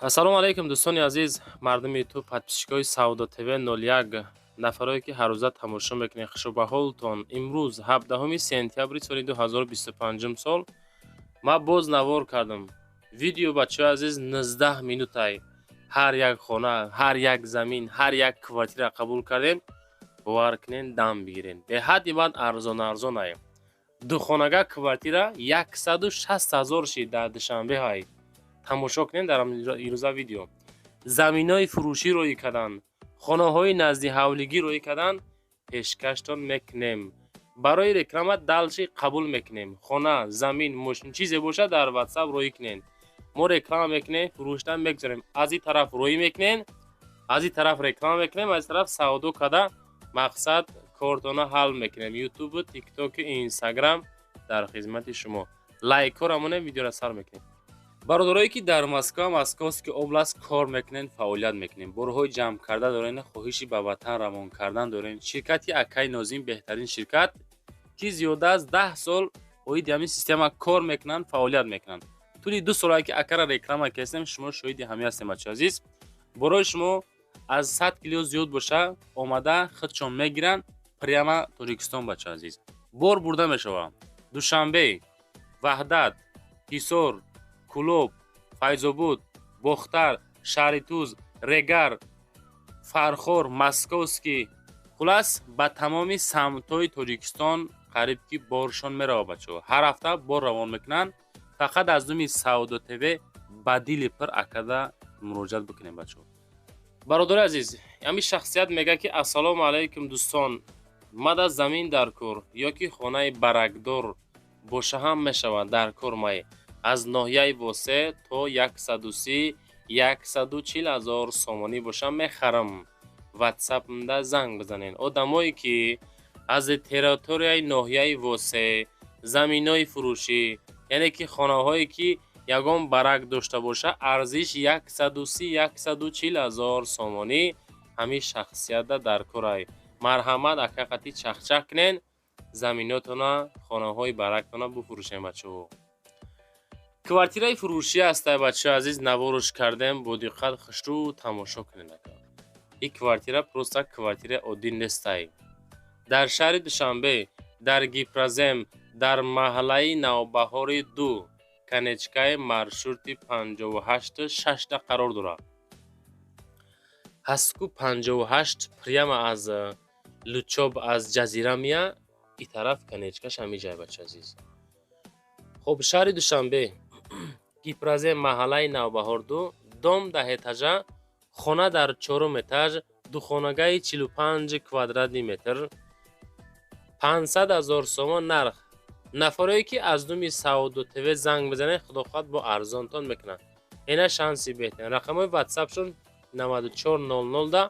Ассалому алайкум, дӯстони азиз, мардуми Ютуб, подписчикои Савдо ТВ 01, нафарое ки ҳаррӯза тамошо мекунед, хушубаҳолтон. Имрӯз 17 сентябри соли 2025 сол ман боз навор кардам. Видео, бачаҳои азиз, 19 минутай. Ҳар як хона, ҳар як замин, ҳар як квартира қабул кардем. Бовар кунен, дам бигирен. Беҳадди бад арзон арзонай. Духонага квартира 160 ҳазор шид дар Душанбе ҳай. Тамошо кунем дар ирӯза видео. Заминои фурӯшӣ роӣ карданд, хонаҳои назди ҳавлигӣ роӣ карданд, пешкаштон мекунем. Барои реклама дальше қабул мекунем. Хона, замин, мошин, чизе бошад, дар WhatsApp роӣ кунен. Мо реклама мекунем, фурӯштан мегузорем. Аз ин тараф роӣ мекунем, аз ин тараф реклама мекунем, аз ин тараф савдо карда, мақсад кортона ҳал мекунем. Ютубу, Тиктоку, Инстаграм дар хизмати шумо. Лайкҳоро монем, видеоро сар мекунем. Бародарое ки дар Москва, Московский область кор мекунед, фаъолият мекунед, борҳои ҷамъ карда доред, хоҳиши ба ватан равон кардан доред, ширкати Акаи Нозим беҳтарин ширкат, ки зиёда аз 10 сол оиди ҳамин система кор мекунанд, фаъолият мекунанд. Тӯли 2 солае ки акара реклама кардем, шумо шоҳиди ҳамин ҳастем, бачаи азиз. Борои шумо аз 100 кило зиёд боша, омада худшон мегиранд прямо Тоҷикистон, бачаи азиз. Бор бурда мешавад. Душанбе, Ваҳдат, Ҳисор, Кӯлоб, Файзобод, Бохтар, Шаҳритуз, Регар, Фархор, Московский, хулас, ба тамоми самтҳои Тоҷикистон қариб ки боршон меравад, бачаҳо. Ҳар ҳафта бор равон мекунанд. Фақат аз номи Савдо ТВ ба дили пир акада муроҷиат бикунем, бачаҳо. Бародари азиз, ҳамин шахсият мегӯяд, ки ассалому алайкум, дӯстон, мада замин дар кор ё ки хонаи баракдор боша ҳам мешавад, дар кор май. Аз ноҳияи Восе то 130, 140 ҳазор сомонӣ боша, мехарам. Ватсапмда занг бизанед. Одамое ки аз территорияи ноҳияи Восе заминои фурӯшӣ, яъне ки хонаҳое ки ягон барак дошта боша, арзиш 130, 140 ҳазор сомонӣ, ҳамин шахсиятда дар корай. Марҳамат, акақати чахчах кунен, заминотона, хонаҳои барактона буфурӯшем, бачаҳо. Квартираи фурӯшӣ ҳастай, бачаҳои азиз, наворш кардем, бо диққат хушрӯ тамошо кунед, ака. Ин квартира просто квартираи оддӣ нестай. Дар шаҳри Душанбе, дар Гипрозем, дар маҳаллаи Навбаҳори 2, конечкаи маршрути 58 шашта қарор дорад. Ҳастку 58 прямо аз Лучоб, аз Ҷазира мея, ин тараф конечкаш ҳамиҷай, бачаи азиз. Хоб, шаҳри Душанбе, Гипрозем, маҳаллаи Навбаҳор 2, дом 10 этажа, хона дар чорум этаж, духонагаи 45 квадратный метр, 500 ҳазор сомон нарх. Нафарое ки аз номи Савдо ТВ занг мезанед, худо хоҳад, бо арзонтон мекунанд. Ина шанси беҳтарин. Рақамҳои ватсапшон 9400 да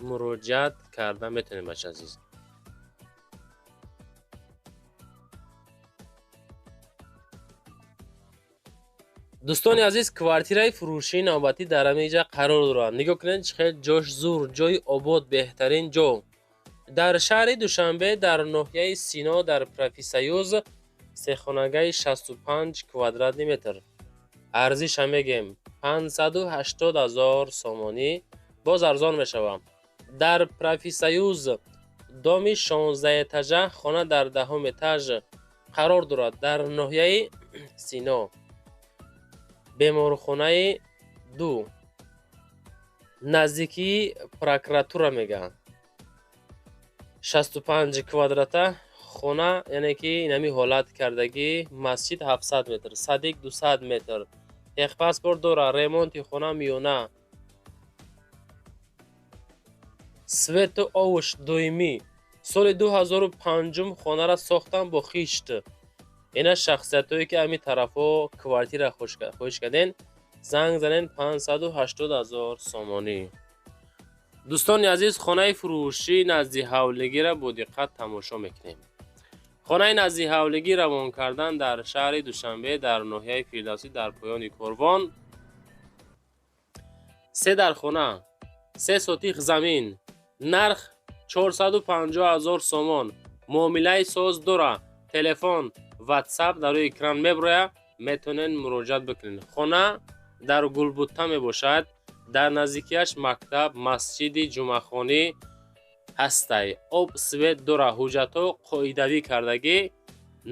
муроҷиат карда метавонед, бачаи азиз. Дӯстони азиз, квартираи фурӯшии навбатӣ дар ҳамин ҷа қарор дорад. Нигоҳ кунед, чӣ хел ҷош зур, ҷои обод, беҳтарин ҷо. Дар шаҳри Душанбе, дар ноҳияи Сино, дар Профсоюз, сехонагаи 65 квадратный метр. Арзиша мегем 580 ҳазор сомонӣ, боз арзон мешавад. Дар Профсоюз, доми 16 этажа, хона дар даҳум этаж қарор дорад, дар ноҳияи Сино. Беморхонаи 2, наздикии прокуратура мегӯянд. 65 квадрата хона, яъне ки инами ҳолат кардагӣ, масҷид 700 метр, садик 200 метр, техпаспорт дорад, ремонти хона миёна, свету овуш доимӣ. Соли 2005 хонара сохтан бо хишт. Ина шахсиятҳое ки ҳамин тарафҳо квартира хоҳиш карден, занг занен, 580 ҳазор сомонӣ. Дӯстони азиз, хонаи фурӯшии назди ҳавлигиро бо диққат тамошо мекунем. Хонаи назди ҳавлигӣ равон кардан дар шаҳри Душанбе, дар ноҳияи Фирдавсӣ, дар поёни корвон, се дархона, 3 сотих замин, нарх 450 ҳазор сомон, муомилаи соз дора. Телефон, Ватсап дар рӯи экран меброяд, метавонед муроҷиат бикунед. Хона Дар Гулбутта мебошад. Дар наздикиаш мактаб, масҷиди ҷумъахонӣ ҳастай. Об, свет дора, ҳуҷҷатҳо қоидавӣ кардагӣ.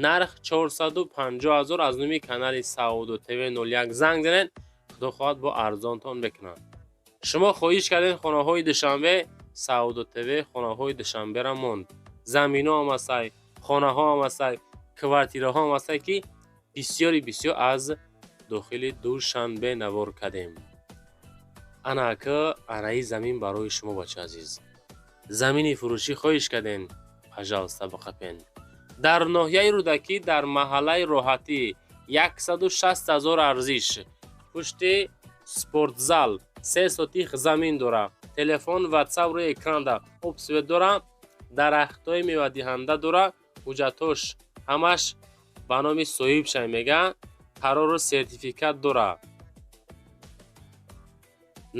Нарх 450 000. Аз номи канали Савдо ТВ 01 занг занед, худо хоҳад, бо арзонтон мекунад. Шумо хоҳиш кардед хонаҳои Душанбе, Савдо ТВ хонаҳои Душанбера монд. Замино ҳам ҳастай, хонаҳо ҳам ҳастай, квартираҳо ҳам ҳастай, ки бисёри бисёр аз дохили Душанбе навор кардем. Ана ака, анаи замин барои шумо, бача азиз. Замини фурӯшӣ хоҳиш кардем, пожалуйста, бақапен. Дар ноҳияи Рӯдакӣ, дар маҳаллаи Роҳатӣ, 160 000 арзиш. Пушти спортзал 3 сотих замин дора. Телефон, Ватсап рӯи экранда. Об, свет дора, дарахтҳои мевадиҳанда дора. Ҳуҷҷатҳош ҳамаш ба номи соҳибшай мега, қарору сертификат дора.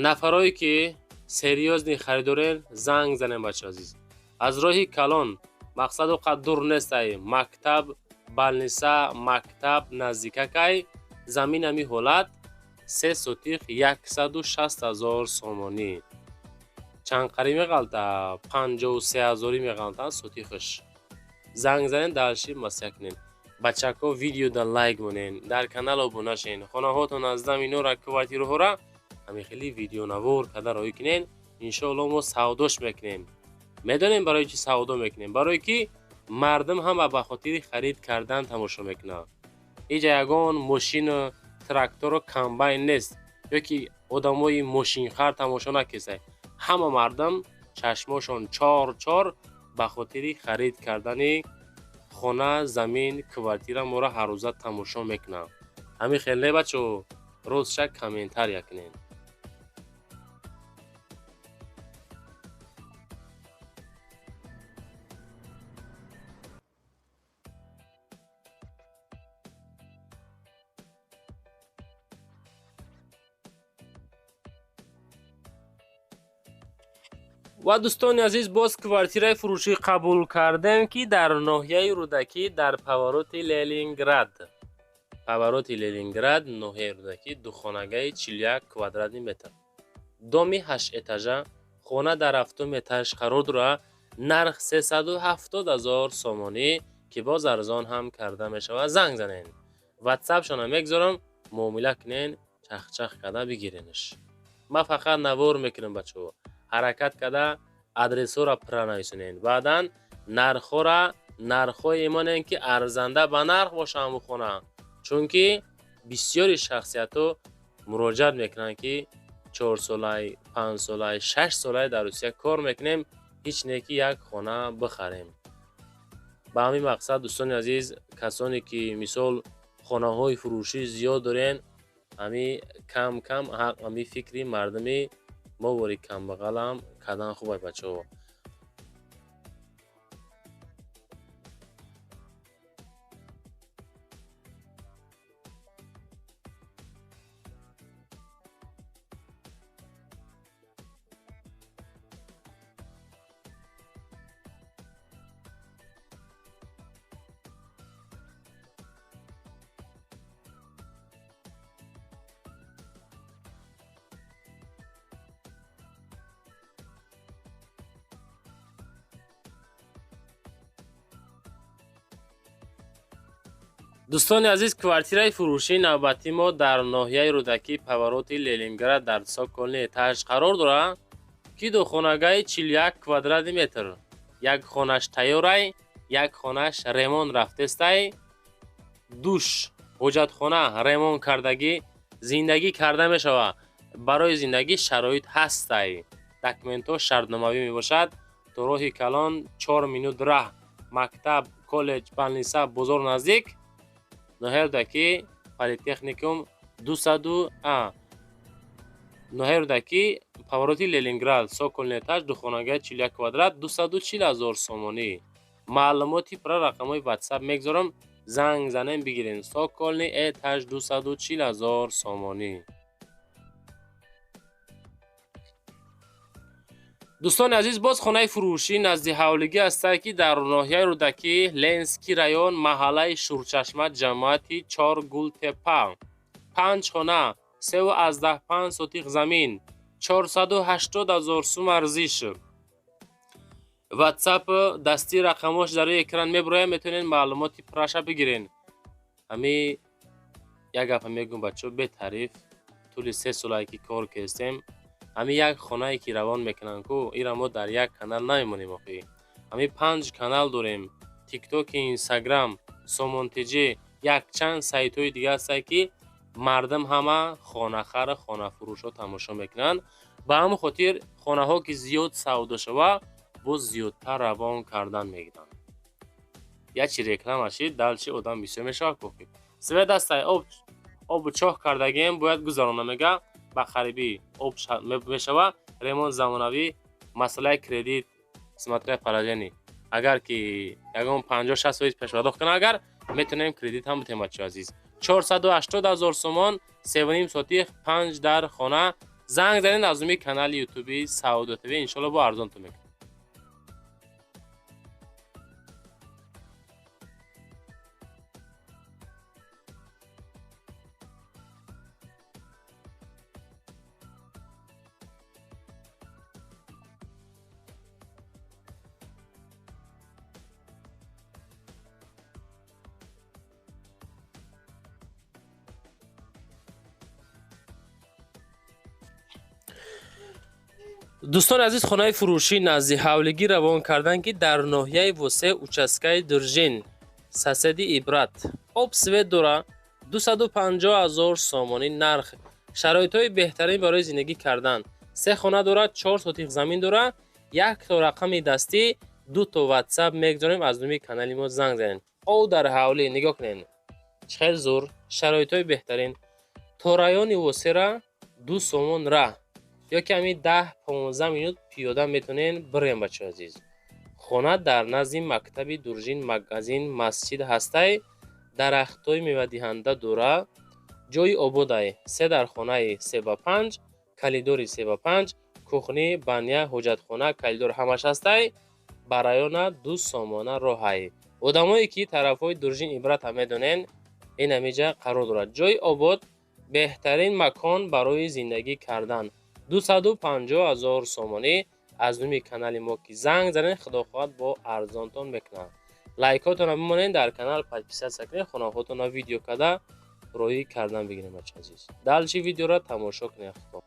Нафарое ки серьёзный харидорен, занг занем, бача азиз. Аз роҳи калон, мақсаду қад дур нестай. Мактаб, больница, мактаб наздикакай. Замин ҳами ҳолат, 3 сотих, 160 000 сомонӣ. Чанд қарӣ меғалта? 53 ҳазорӣ меғалта сотихаш. Занг занем, дальше маслиҳат кунем. Бачако, видеода лайк монен, дар канал обуна шен. Хонаҳотон аз заминора, квартираҳора ҳамин хели видеонавор карда роҳӣ кунен. Иншоалло, мо савдош мекунем. Медонем, барои чӣ савдо мекунем? Барое ки мардум ҳама ба хотири харид кардан тамошо мекунад. Иҷа ягон мошину трактору комбайн нест ё ки одамои мошинхар тамошо накесай. Ҳама мардум чашмошон чор чор ба хотири харид кардани хона, замин, квартира моро ҳаррӯза тамошо мекунанд. Ҳамин хел не, бачо? Ростша комментария кунед. Ва дӯстони азиз, боз квартираи фурӯшӣ қабул кардем, ки дар ноҳияи Рӯдакӣ, дар повороти Ленинград, повороти Ленинград, ноҳияи Рӯдакӣ, духонагаи 41 квадратный метр, доми ҳаштэтажа, хона дар ҳафтум этаж қарор дорад. Нарх 370 000 сомонӣ, ки боз арзон ҳам карда мешавад. Занг занен, Ватсапшона мегзорам, муомила кунен, чахчах карда бигиренш. Ман фақат навор мекунам, бачаҳо. Ҳаракат карда адресҳоро пурра нависонед, баъдан нархҳора, нархҳое монем, ки арзанда ба нарх боша ҳамун хона, чунки бисёри шахсиятҳо муроҷиат мекунанд, ки 4 солай, 5 солай, 6 солай дар Русия кор мекунем, ҳеҷ не ки як хона бихарем. Ба ҳамин мақсад, дӯстони азиз, касоне ки мисол хонаҳои фурӯшӣ зиёд дорен, ҳами кам кам ҳами фикри мардуми мо вори камбағалам кардан хуб, бачаҳо. Дӯстони азиз, квартираи фурӯшии навбатии мо дар ноҳияи Рӯдакӣ, повороти Ленинград, дар цокольный этаж қарор дорад, ки духонагаи 41 квадратный метр. Як хонаш тайёрай, як хонаш ремонт рафтестай. Душ, ҳоҷатхона ремонт кардагӣ, зиндагӣ карда мешавад. Барои зиндагӣ шароит ҳастай. Документҳо шартномавӣ мебошад. То роҳи калон 4 минут раҳ. Мактаб, коллеҷ, больница, бозор наздик. Ноҳияи Рӯдакӣ, политехникум дусаду, ноҳияи Рӯдакӣ, повороти Ленинград, цокольный этаж, духонагаи 41 квадрат, 240 000 сомонӣ. Маълумоти пурра рақамҳои Ватсап мегзорам, занг занем, бигирем. Цокольный этаж, 240 000 сомонӣ. Дӯстони азиз, боз хонаи фурӯшӣ назди ҳавлигӣ ҳастад, ки дар ноҳияи Рӯдакӣ, Ленский район, маҳаллаи Шурчашма, ҷамоати Чоргултепа, панҷ хона, 3,5 сотих замин, 480 ҳазор сум арзиш. WhatsApp дасти рақамош дар рӯи экран мебурояд, метавонед маълумоти пурраша бигирен. Ҳами як гапа мегӯм, бачаҳо, бетариф тӯли 3 солае ки кор кестем, ҳами як хонае ки равон мекунанд ку, ира мо дар як канал намемонем охи. Ҳами 5 канал дорем: TikTok, Instagram, Сомон ТЖ, якчанд сайтҳои дига ҳастанд, ки мардум ҳама хонахар, хонафурӯшҳо тамошо мекунанд. Ба ҳамин хотир хонаҳо ки зиёд савдо шава, боз зиёдтар равон кардан мегиранд. Ячи реклама шид, дальше одам бисёр мешавад кофӣ. Свет ҳастай, обу чоҳ кардагием, бояд гузарона мега, ба қарибӣ об мешава, ремонт замонавӣ, масъалаи кредит смотря положение. Агар ки ягон 50-60% пешпардохт кунад, агар метавонем кредит ҳам битем, бачаҳои азиз. 480 ҳазор сомон, 3,5 сотих, 5 дар хона. Занг занед аз номи канали ютуби Савдо ТВ, иншоалло бо арзонтон мекунем. Дӯстони азиз, хонаи фурӯшӣ назди ҳавлигӣ равон карданд, ки дар ноҳияи Восе, участкаи Дуржин, соседи Ибрат. Об, свет дора, 250 ҳазор сомонӣ нарх. Шароитҳои беҳтарин барои зиндагӣ кардан. Се хона дорад, 4 сотих замин дорад, як то рақами дастӣ, ду то WhatsApp мегузорем, аз номи канали мо занг занед. Об дар ҳавлӣ, нигоҳ кунед. Чӣ хел зур, шароитҳои беҳтарин. То райони Восера 2 сомон раҳ, ёки ҳамин 10-15 минут пиёда метавонед бирем, бачаҳои азиз. Хона дар назди мактаби Дуржин, магазин, масҷид ҳастай, дарахтҳои мевадиҳанда дора, ҷои ободай, се дар хонаи 3 ба 5, калидори 3 ба 5, кухни, баня, ҳоҷатхона, калидор ҳамаш ҳастай, ба района 2 сомона роҳай. Одамое ки тарафҳои Дуржин, Ибрата медонен, ин ҳамиҷа қарор дорад. Ҷои обод, беҳтарин макон барои зиндагӣ кардан. 250 ҳазор сомонӣ. Аз номи канали мо ки занг занед, худо хоҳад бо арзонтон мекунад. Лайкотонро бимонед, дар канал подписаться кунед, хонаҳотонро видео карда роҳӣ кардан бигирем, бача азиз. Дальше видеоро тамошо кунед, худо.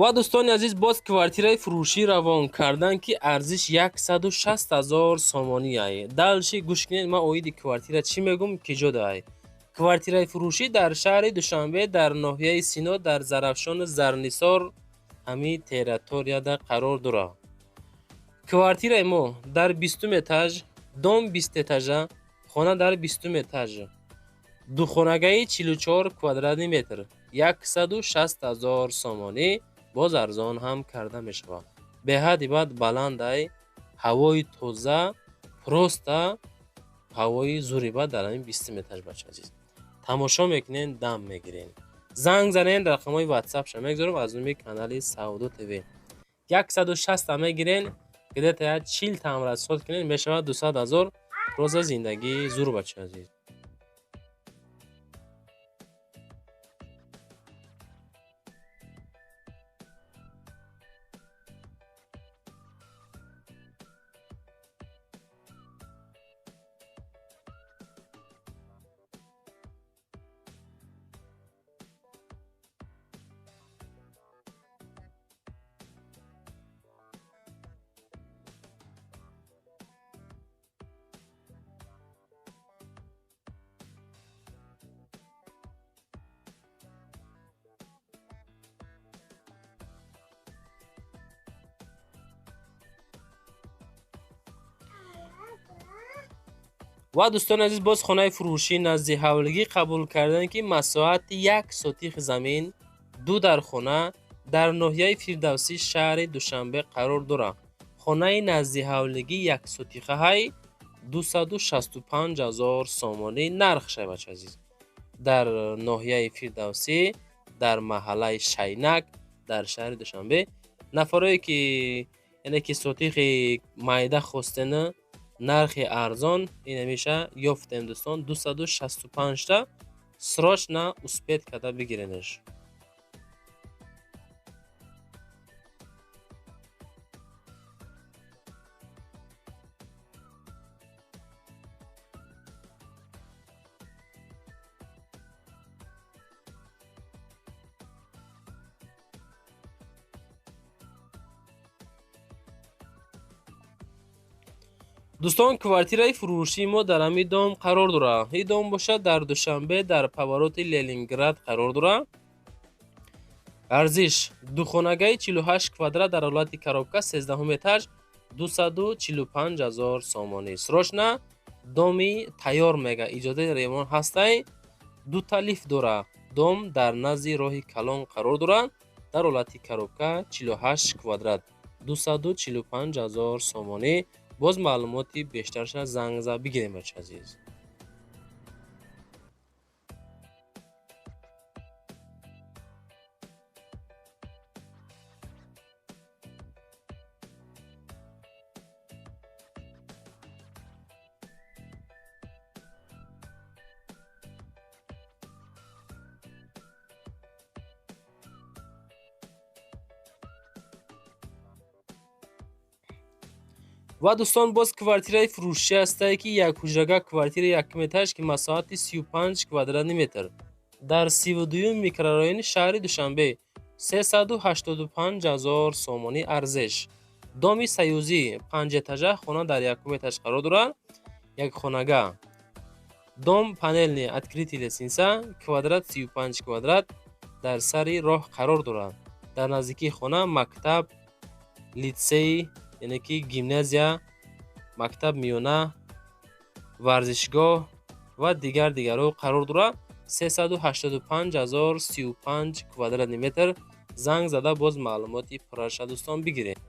Ва дӯстони азиз, боз квартираи фурӯшӣ равон карданд, ки арзиш 160 ҳазор сомонӣ ай. Дальше гӯш кунед, ман оиди квартира чӣ мегӯм, ки ҷо дай. Квартираи фурӯшӣ дар шаҳри Душанбе, дар ноҳияи Сино, дар Зарафшону Зарнисор, ҳамин территорияда қарор дорад. Квартираи мо дар 20-ум этаж, дом 20 этажа, хона дар 20-ум этаж. Духонагаи 44 квадратный метр, 160 ҳазор сомонӣ, боз арзон ҳам карда мешавад. Беҳадди бад баландай, ҳавои тоза, просто ҳавои зури бад дар ҳамин 20-ум этаж, бача азиз. Тамошо мекунед, дам мегиред. Занг занед, рақамҳои ватсапша мегузорам аз номи канали Савдо ТВ. 160 мегирен, где-то 40 там расход кунед, мешавад 200 ҳазор. Просто зиндагии зур, бача азиз. Ва дӯстони азиз, боз хонаи фурӯшӣ назди ҳавлигӣ қабул карданд, ки масоҳати 1 сотих замин, 2 дархона дар ноҳияи Фирдавсӣ шаҳри Душанбе қарор дорад. Хонаи назди ҳавлигӣ 1 сотихаҳай 265 000 сомонӣ нарх шай, бача азиз. Дар ноҳияи Фирдавсӣ, дар маҳаллаи Шайнак, дар шаҳри Душанбе. Нафарое ки яъне ки сотихи майда хостена, нархи арзон ин ҳамеша ёфтем, дӯстон, 265 та срочно успеть карда бигиренаш. Дӯстон, квартираи фурӯшии мо дар ҳамин дом қарор дорад. Ин дом бошад дар Душанбе, дар повороти Ленинград қарор дорад. Арзиш духонагаи 48 квадрат дар ҳолати коробка, 13 этаж, 245 000 сомонӣ. Срочно доми тайёр мега, иҷозаи ремонт ҳастай, дута лифт дорад. Дом дар назди роҳи калон қарор дорад, дар ҳолати коробка 48 квадрат, 245 000 сомонӣ. Боз маълумоти бештарша занг зад бигирем, бача азиз. Ва дӯстон, боз квартираи фурӯшӣ ҳастае, ки як ҳуҷрага квартира якум этаж, ки масоҳати 35 квадратни метр дар 32 микрорайони шаҳри Душанбе, 385 000 сомонӣ арзиш. Доми союзӣ 5 этажа, хона дар якум этаж қарор дорад, як хонага. Дом панельный, открытый лестница, квадрат 35 квадрат, дар сари роҳ қарор дорад. Дар наздикии хона мактаб, литсей, яъне ки гимназия, мактаб миёна, варзишгоҳ ва дигар дигарҳо қарор дорад. 385 000, 35 квадратни метр. Занг зада боз маълумоти пурраша, дӯстон, бигиред.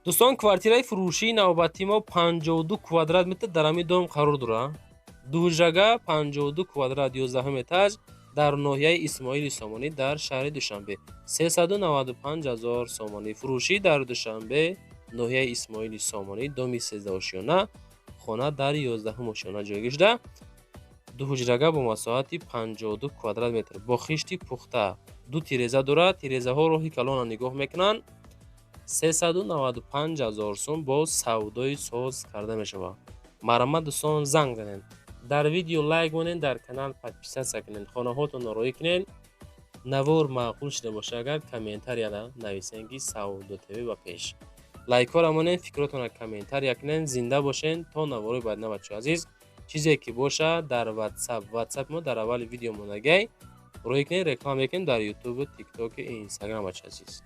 Дӯстон, квартираи фурӯшии навбатии мо 52 квадрат метр дар ҳамин дом қарор дорад. Дуҳуҷрага 52 квадрат, 11 этаж, дар ноҳияи Исмоили Сомонӣ дар шаҳри Душанбе, 395 000 сомонӣ. Фурӯшӣ дар Душанбе, ноҳияи Исмоили Сомонӣ, доми 13 ошёна, хона дар 11 ошёна ҷойгир шуда. Дуҳуҷрага бо масоҳати 52 квадрат метр, бо хишти пухта, ду тиреза дорад, тирезаҳо роҳи калонро нигоҳ мекунанд. 395 000 сум бо савдои соз карда мешавад. Марҳамат, дӯстон, занг занед. Дар видео лайк монед, дар канал подписаться кунед, хонаҳотонро роӣ кунед. Навор маъқул шуда бошад, агар комментарияда нависен, ки Савдо ТВ ба пеш. Лайкҳоро монед, фикротонро комментария кунед. Зинда бошед то наворои баъдина, бачаҳо азиз. Чизе ки бошад, дар ватсап, ватсап мо дар аввали видео мондагай, роӣ кунед, реклама мекунем дар ютубу, тиктоку, инстаграм, бача азиз.